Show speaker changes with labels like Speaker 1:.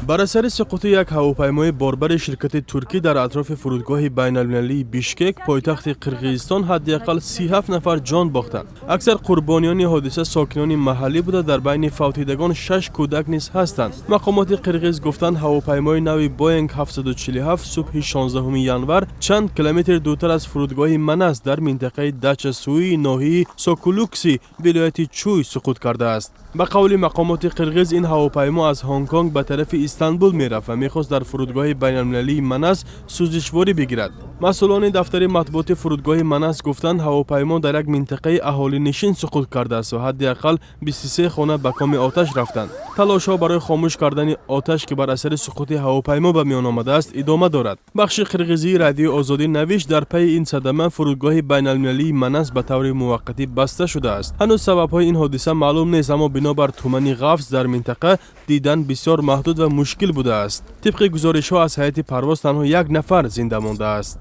Speaker 1: Бар асари суқути як ҳавопаймои борбари ширкати туркӣ дар атрофи фурудгоҳи байналмилалии Бишкек, пойтахти Қирғизистон, ҳадди ақал 37 нафар ҷон бохтанд. Аксар қурбониёни ҳодиса сокинони маҳаллӣ буда, дар байни фавтидагон шаш кӯдак низ ҳастанд. Мақомоти қирғиз гуфтанд, ҳавопаймои нави Боинг 747 субҳи 16 январ чанд километр дуртар аз фурудгоҳи Манас дар минтақаи Дача Сууи ноҳияи Сокулукси вилояти Чуй суқут кардааст. Ба қавли мақомоти қирғиз, ин ҳавопаймо аз Ҳонконг ба тарафи Истанбул мерафт ва мехост дар фурудгоҳи байналмилалии Манас сӯзишворӣ бигирад. Масъулони дафтари матбуоти фурудгоҳи Манас гуфтанд, ҳавопаймо дар як минтақаи аҳолинишин суқут кардааст ва ҳадди ақал 23 хона ба коми оташ рафтанд. Талошҳо барои хомӯш кардани оташ, ки бар асари суқути ҳавопаймо ба миён омадааст, идома дорад. Бахши қирғизии Радиои Озодӣ навишт, дар пайи ин садама фурудгоҳи байналмилалии Манас ба таври муваққатӣ баста шудааст. Ҳанӯз сабабҳои ин ҳодиса маълум нест, аммо бинобар тумани ғафз дар минтақа дидан бисёр маҳдуд ва мушкил будааст. Тибқи гузоришҳо, аз ҳайати парвоз танҳо як нафар зинда мондааст.